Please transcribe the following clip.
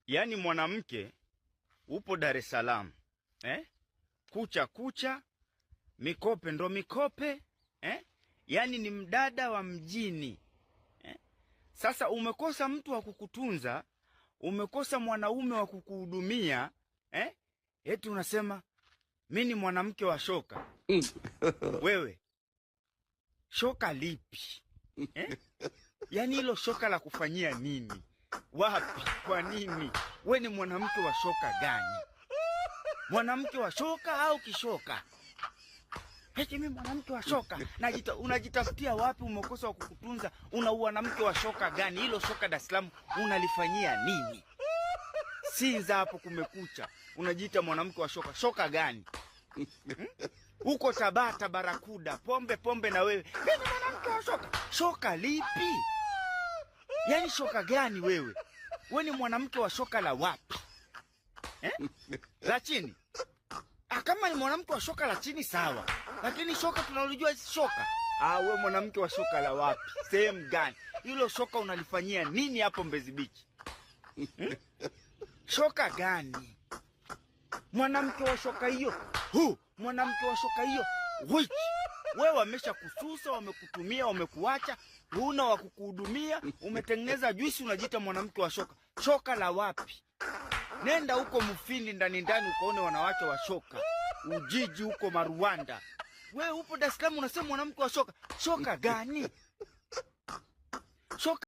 Yaani mwanamke upo Dar es Salaam, eh? Kucha kucha, mikope ndo mikope, eh? Yaani ni mdada wa mjini, eh? Sasa umekosa mtu wa kukutunza, umekosa mwanaume wa kukuhudumia, eh? Eti unasema mi ni mwanamke wa shoka. Wewe shoka lipi, eh? Yaani hilo shoka la kufanyia nini? Wapi? Kwa nini? We ni mwanamke wa shoka gani? Mwanamke wa shoka au kishoka? Eti mimi mwanamke wa shoka. Najita, unajitafutia wapi? Umekosa wa kukutunza, una mwanamke wa shoka gani? Hilo shoka Dar es Salaam unalifanyia nini? Sinza hapo kumekucha, unajiita mwanamke wa shoka. Shoka gani? Huko Tabata barakuda, pombe pombe na wewe. Mimi mwanamke wa shoka. Shoka lipi? Yaani shoka gani wewe? Wewe ni mwanamke wa shoka la wapi? Eh? La chini? Ah, kama ni mwanamke wa shoka la chini sawa. Lakini shoka tunalijua shoka. Ah, wewe mwanamke wa shoka la wapi? Sehemu gani? Hilo shoka unalifanyia nini hapo Mbezi Beach? Hmm? Shoka gani? Mwanamke wa shoka hiyo. Hu, mwanamke wa shoka hiyo. Which? Wewe wamesha kususa, wamekutumia, wamekuacha, huna wa kukuhudumia, umetengeneza juisi unajiita mwanamke wa shoka. Shoka la wapi? Nenda huko Mufindi ndani ndani ukaone wanawake wa shoka. Ujiji huko Maruanda. Wewe upo Dar es Salaam unasema mwanamke wa shoka. Shoka gani? Shoka